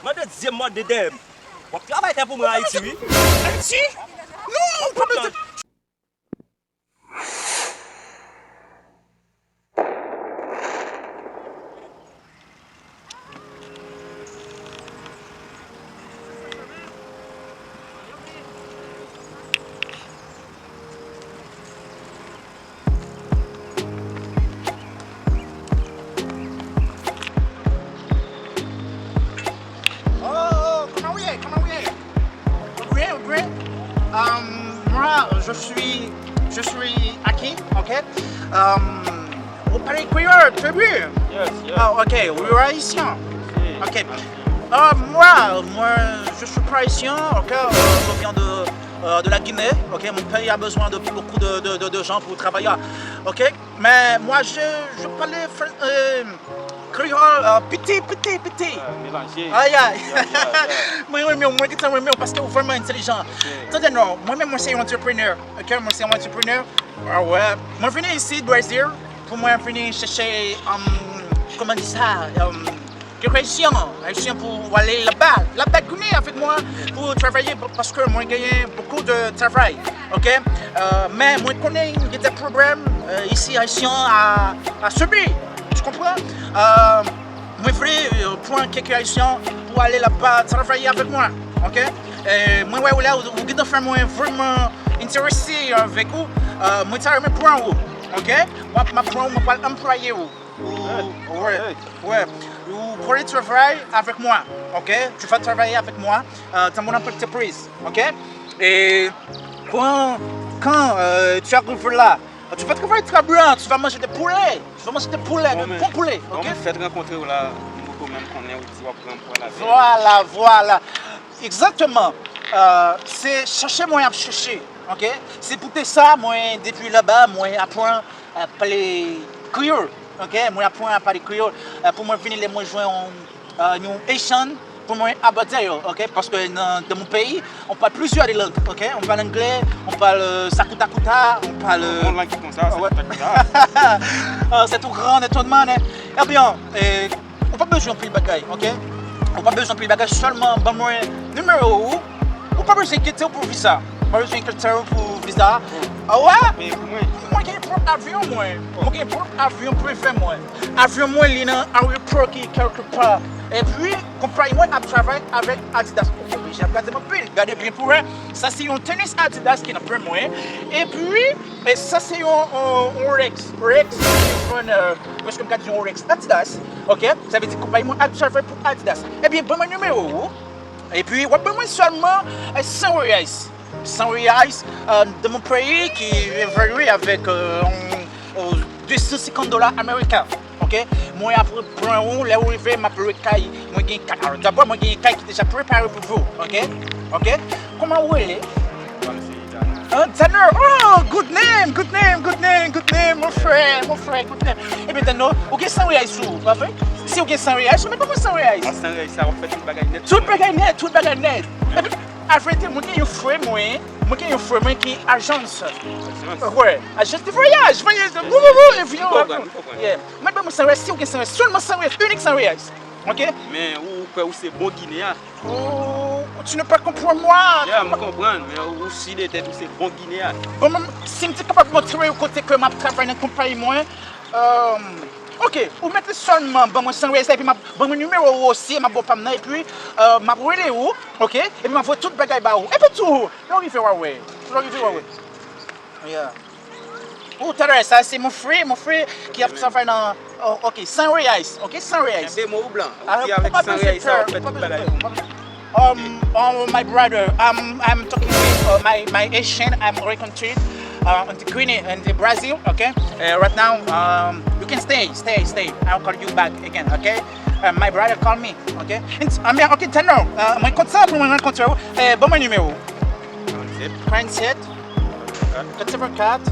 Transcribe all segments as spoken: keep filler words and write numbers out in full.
Mande Dye mòde dèyè m. W ap travay tè pou mwen Ayiti, wi. Ayiti? Non, ou pa bezwen. Oh, oh, kòman w ye? Kòman w ye? Ou byen, ou byen? Euh, moi, je suis, je suis aquí, ok? Euh, vous parlez créole, très bien. Yes, yes. Ah, ok, vous êtes haïtien. Si, ok. Haïtien. Euh, moi, moi, je suis pas haïtien, ok? Euh, je viens de, euh, de la Guinée, ok? Mon pays a besoin de beaucoup de, de, de, de gens pour travailler, ok? Mais moi, je, je parle fr-, euh, créole, euh, piti, piti, piti. Ah, mélangé. Ay, ay. Yeah, yeah, yeah. Mwen renmen w, mwen gentan renmen w paske ou vrèman entèlijan. Ok. Tande non, mwen menm mwen se yon entrepreneur. Ok, mwen se yon entrepreneur. Ah, wè. Mwen vini isi Brezil pou mwen vini chèche, um, kòman di sa, um, kèk ayisyen, ayisyen pou ale laba, laba Guinée avec moi pour travailler pa-, parce que moi gagné beaucoup de travail, ok? Euh, mais moi connais il y a des problèmes, euh, ici haïtiens à, à subir, tu comprends? Euh, moi voulais, euh, prendre quelques haïtiens pour aller là-bas travailler avec moi, ok? Euh, moi ouais, là, vous dites enfin moi vraiment intéressé avec vous, euh, moi ça me prend vous, ok? Moi, ma prend, moi pas employé vous. Ou, wè, wè. Ou pou travay avèk mwen, ok? Tu vas travailler avec moi, euh, dans mon entreprise, ok? E quand, quand, euh, tu arrives là, tu vas travailler très bien, tu vas manger des poulets, tu vas manger des poulets, de bons poulets, ok? Bon, men fèt rankontre w la, m poko menm konnen ou di w ap pran pwen la. Voilà, voilà. Exactement. Euh, se chèche mwen ap chèche, ok? Se poutèt sa, mwen, depi laba, mwen aprann, euh, pale kreyòl, ok? Mwen aprann pale kreyòl, euh, pou mwen vini lè mwen jwenn yon, euh, yon Haitian, pou mwen abòde yo, ok? Paske nan, dans mon pays, on parle plusieurs des langues, ok? On parle anglais, on parle, euh, sakoutakouta, on parle, euh, yon lang ki konsa, ouais. Sakoutakouta. Euh, c'est tout grand étonnement, hein? Eh bien, euh, Ou pa bezwen anpil bagay, ok? Ou pa bezwen anpil bagay, sèlman ban mwen nimewo ou. Ou pa bezwen enkyete w pou viza. Ou pa bezwen enkyete w pou viza. Ah wè? Peye pou mwen. Mwen gen pwòp avyon mwen. Mwen gen pwòp avyon prive mwen. Avyon mwen li nan aryopò ki kèlkepa. Epi, konpayi mwen ap travay avèk Adidas. Ou oblije ap gade m anpil. Gade byen pou wè. Sa se yon tenis Adidas ki nan pen mwen. Epi, e sa se yon, yon, yon Rolex. Rolex, yon, euh, prèske m ka di yon Rolex Adidas. Ok? Sa vle di konpayi mwen ap travay pou Adidas. Ebyen, ban mwen nimewo ou. Epi, w ap ban mwen sèlman, euh, san reais. San reais, euh, dans mon pays ki evalye avèk, euh, yon, euh, de san senkant dola ameriken. Ok? Mwen ap pran ou, lè ou rive, m ap lwe kay. Mwen gen kay. Alò, dabò, mwen gen kay ki deja prepare pou vou. Ok? Ok? Kòman ou rele? Mwen se Dana. Ah, Dana. Oh, good name, good name, good name, good name, mon frè, mon frè, good name. Ebyen, Dana, ou gen san reais sou ou, pa vre? Si ou gen san reais, ou mèt ban mwen san reais. A san reais sa, w ap fè tout bagay nèt. Tout bagay nèt, tout bagay nèt. Epi, a verite, mwen gen yon frè mwen, mwen gen yon frè mwen ki ajans. Ajans? Wè, ajans de voyaj. Mwen gen, wou, wou, wou, e vini. M konprann, m konprann. Yeah. Mwen ban mwen san reais, si ou gen san reais, sèlman san reais, inik san reais. Ok? Men ou kwè ou se bon Ginen a? Ou, tu ne pas comprendre moi. Yeah, m konprann, men ou si de tèt ou se bon Ginen a. Bon, mwen, si m te kapab montre ou kote ke m ap travay nan konpayi mwen, euh, ok, ou mèt sèlman ban mwen san reais la, epi m ap ban mwen nimewo ou osi, m ap ba w pa m nan, epi, euh, m ap rele ou, ok? Epi m ap voye tout bagay ba ou. Epi tou, lè w rive w a wè. Lè w rive w a wè. Yeah. Ou talè, sa se mon frè, mon frè ki ap travay nan, oh, ok, san reais, ok, san reais. Kenbe mo ou blan. Ou di avèk san reais sa, w ap fè tout bagay pou mwen. Um, oh, my brother, um, I'm talking with, uh, my, my Haitian, I'm reconciled, uh, in the Guinea, in the Brazil, okay? Uh, right now, um, you can stay, stay, stay. I'll call you back again, okay? Uh, my brother call me, okay? It's, I mean, okay, tèl non, uh, mwen kontan pou mwen rankontre w. Eh, ban mwen nimewo. Tranntsèt. Tranntsèt. Quatre-vingt-quatre.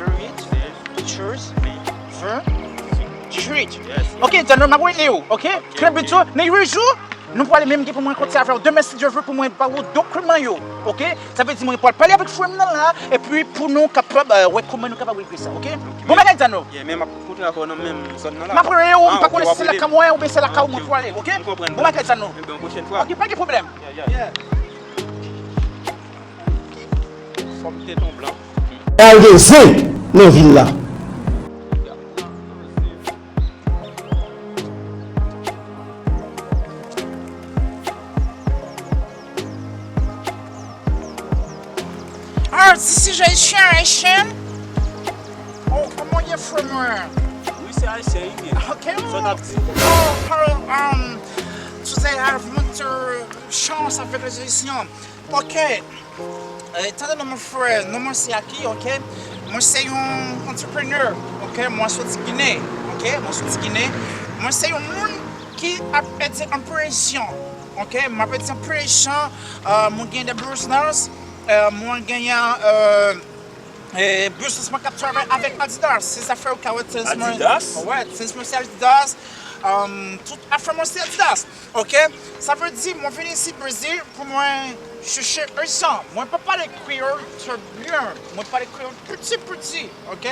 Zéro huit. Seize. Seize. Vingt. Dix-huit. Yes. Ok, tèl non, m ap rele w, ok? Ok, ok. Trè byento, nan uit jou. Nou pwale menm gen pou mwen rankontre avè w demen si Dye vle pou mwen ba ou dokiman yo, oke? Sa vle di mwen pral pale avèk frè m nan la, epi pou nou kapab, euh, wè kòman nou kapab regle sa, oke? Bon bagay, Dano. Yeah, men m ap kontre avè w nan menm zòn nan la. M ap rele w, m pa konnen si se lakay mwen oubyen se lakay ou mwen pwale, oke? Bon bagay, Dano. Oke, pa gen pwoblèm. Yeah. Fòm tèt an blan. Al gen zen nan vil la. Ah, this is Haitian, Haitian. Oh, kòman ye, frè mwen? Wi, se ayisyen, wi. Ok, sa n ap di? Oh, hello, um, today I have much, uh, chance avec les Haïtiens. Ok. Eh, tande non, mon frè, non mwen se Aki, ok? Mwen se yon entrepreneur, ok? Mwen soti Ginen, ok? Mwen soti Ginen. Mwen se yon moun ki ap ede anperesan, ok? Mwen ap ede anperesan, euh, mwen gen de business, euh, mwen genyen, euh, eh, business mwen k ap travay avèk Adidas. Se sa fè ou ka wè tens mwen. Adidas? Wè, tens mwen se Adidas. Um, tout afè mwen se Adidas. Ok? Sa vle di, mwen vin isi Brezil pou mwen chèche èsan. Mwen pa pale kreyòl trè byen. Mwen pale kreyòl piti piti. Ok?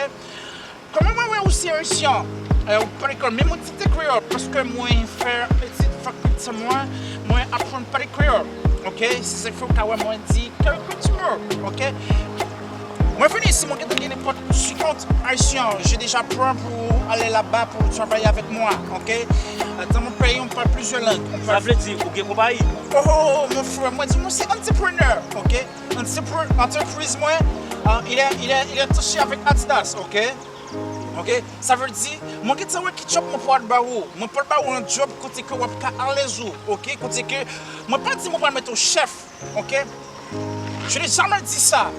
Kòman mwen wè ou se èsan? Eh, ou pale kreyòl, men mwen di te kreyòl, paske mwen fè etid fakilte mwen, mwen aprann pale kreyòl. Ok? Se sa k fè ou ka wè mwen di kèlke ti mo. Ok? Mwen vini isi, mwen gentan gen nenpòt senkant ayisyen, je deja pran pou ale laba pou travay avèk mwen, ok? Dans mon pays, on parle plusieurs langues. Sa vle di, ou gen konpayi? Oh, oh, oh, mon frè, mwen di, mwen se entrepreneur, ok? Entrepre-, entreprise mwen, euh, il est, il est, il est touché avec Adidas, ok? Ok? Sa vle di, mwen gentan wè ki job mwen pral ba ou. Mwen pral ba ou yon job kote ke w ap ka alèz ou, ok? Kote ke, mwen pa di mwen pral mete w chèf, ok? Je n'ai jamais dit ça,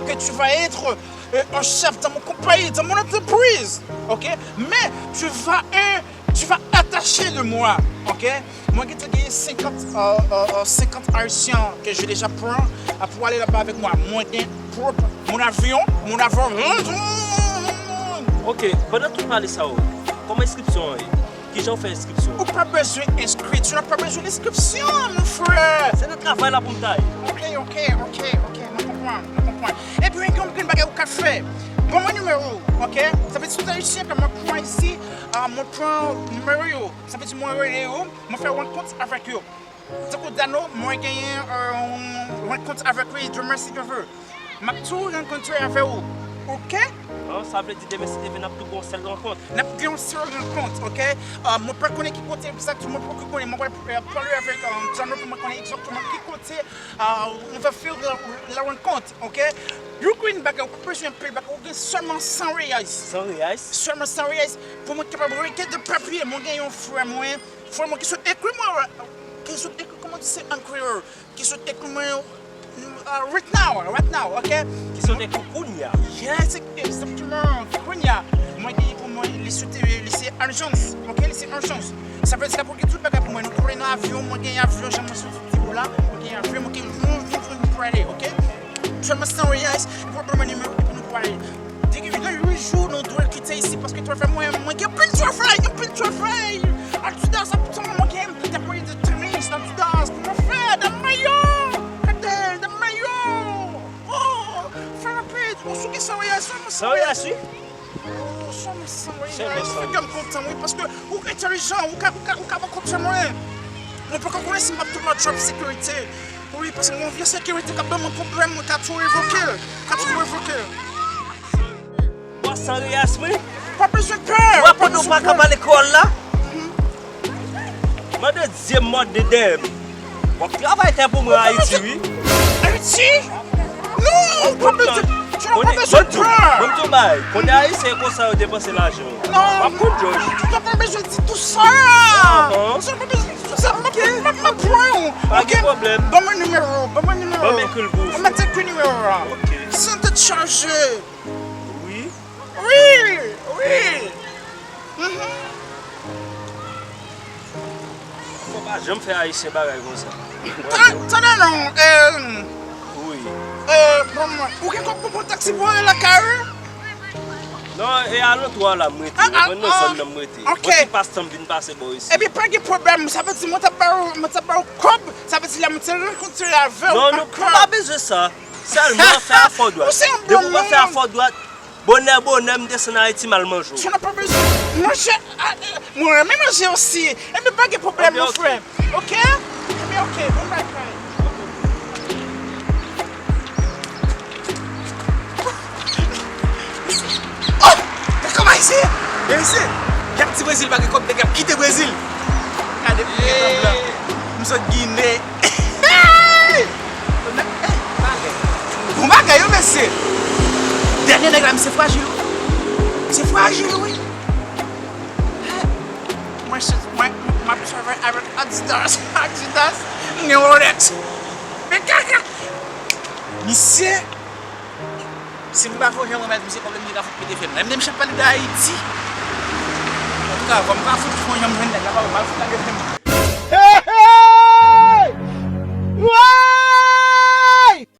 que tu vas être, euh, un chef dans mon compagnie, dans mon entreprise, ok? Mais tu vas, euh, tu vas attacher de moi, ok? Mwen gentan gen senkant, euh, euh, euh, senkant ayisyen ke je deja pran, euh, pou ale laba avèk mwen. Mwen gen pwòp mon avyon, mon avyon. Ok, pandan tout pale sa yo, kòman enskripsyon an ye? Kijan w fè enskripsyon? Ou pa bezwen enskri, tu n'as pas besoin d'inscription, mon frère. Se nan travay la pou m ta ye. Ok, ok, ok, ok, mwen konprann, mwen konprann. Epi, gen yon grenn bagay ou ka fè. Ban mwen nimewo w, ok? Sa vle di tout ayisyen ke mwen pran isi, ah, mwen pran nimewo yo. Sa vle di mwen rele yo, mwen fè rankont avèk yo. Tankou Dano, mwen genyen, euh, yon rankont avèk li demen si Dye vle. M ap tou rankontre avè ou, ok? Bon, sa vle di demen si Dye vle n ap tou gen yon sèl rankont. N ap gen yon sèl rankont, ok? Euh, mwen pa konnen ki kote egzakteman, mwen poko konnen, mwen pral, euh, pale avèk, euh, Dano pou mwen konnen egzakteman ki kote, euh, on va faire la, la rencontre, ok? Yon grenn bagay, ou pa bezwen anpil bagay, ou gen sèlman san reais. San reais? Sèlman san reais. Pou mwen kapab regle de papye, mwen gen yon frè mwen, frè mwen ki sot ekri mwen, ki sot ekri, kòman di se an kreyòl? Ki sot ekri mwen, uh, right now, right now, ok? Ki sot ekri kounye a. Yes, egzakteman, kounye a. Mwen genyen pou mwen, li sot, li se ajans, ok? Li se ajans. Sa vle di l ap regle tout bagay pou mwen. Nou koule nan avyon, mwen genyen avyon, jan mwen sot di w la, mwen genyen avyon, mwen genyen, nou, nou, nou, nou prale, ok? Sèlman san reais, epi w ap ban mwen nimewo, epi nou prale. Depi nan uit jou, nou dwe kite isi, paske travay mwen, mwen gen anpil travay, gen anpil travay. Adidas ap tann mwen, gen de pwodui de tenis, Adidas, pou mwen fè, de mayo, gade, de mayo. Oh, fè rapid, ou sou ki san reais, sèlman san reais. San reais, wi. Oh, sèlman san reais. Sèlman san reais. Fè kè m kontan, wi, paske ou entèlijan, ou ka, ou ka, ou ka rankontre mwen. Mwen poko konnen si m ap tounen nan job sekirite. Wi, paske yon vye sekirite k ap ban mwen pwoblèm, mwen ka tou revoke l. Ka tou revoke l. Bòs san reais, wi. Pa bezwen pè. W ap konnen w pa ka pale kreyòl la? Mande Dye mòde dèyè m. W ap travay tè pou mwen Ayiti, wi. Ayiti? Non, ou pa bezwen, tu n'as pas besoin de peur. Mwen m di w bagay, konnen Ayisyen konsa yo depanse lajan yo. Non. W ap konn Jòj. Tu n'as pas besoin de tout ça. Tu n'as pas besoin de tout ça. M ap, m ap, m ap pran w. Pa gen pwoblèm. Ban mwen nimewo, ban mwen nimewo. Ban m ekri l pou ou. Ban mwen ekri nimewo a. Ok. Sante chaje. Wi. Wi, wi. Mhm. Fò pa janm fè Ayisyen bagay konsa. Tan-, tande non, eh, wi. Eh, bon, ou gen kòb pou pran taksi pou ale lakay ou? Non, e alantou a la m rete. Ou konprann, nan zòn nan m rete. Ok. Yon ti pas tan m vin pase bò isi. Epi pa gen pwoblèm, sa vle di mwen t ap ba ou, mwen t ap ba ou kòb, sa vle di lè mwen te rankontre avè w. Non, nou pa bezwen sa. Sèlman fè afè w dwat. Depi w pa fè afè w dwat, bonè bonè m desann Ayiti m al manje w. Sa n ap pa bezwen manje. Mwen renmen manje osi. Ebyen pa gen pwoblèm mon frè. Ok? Ebyen ok, bon bagay. Oh! Gad kòman ayisyen ye! Ayisyen! Y ap di Brezil pa gen kòb, nèg y ap kite Brezil. Gade pou gen kòb la. M sot Gine. Bon bagay wi mesye. Dènye nèg la, misye frajil wi. Misye frajil wi. Mwen se mwen m ap travay avèk Adidas, Adidas, m gen Rolex. Men kaka. Misye, si m pa fè yon jan mwen mèt misye kòb la, misye ka fout pete fè m. Menm si m ap pale de Ayiti. Antouka, fò m ka fout fè yon jan m jwenn nèg la, pa m al fout lage fè m.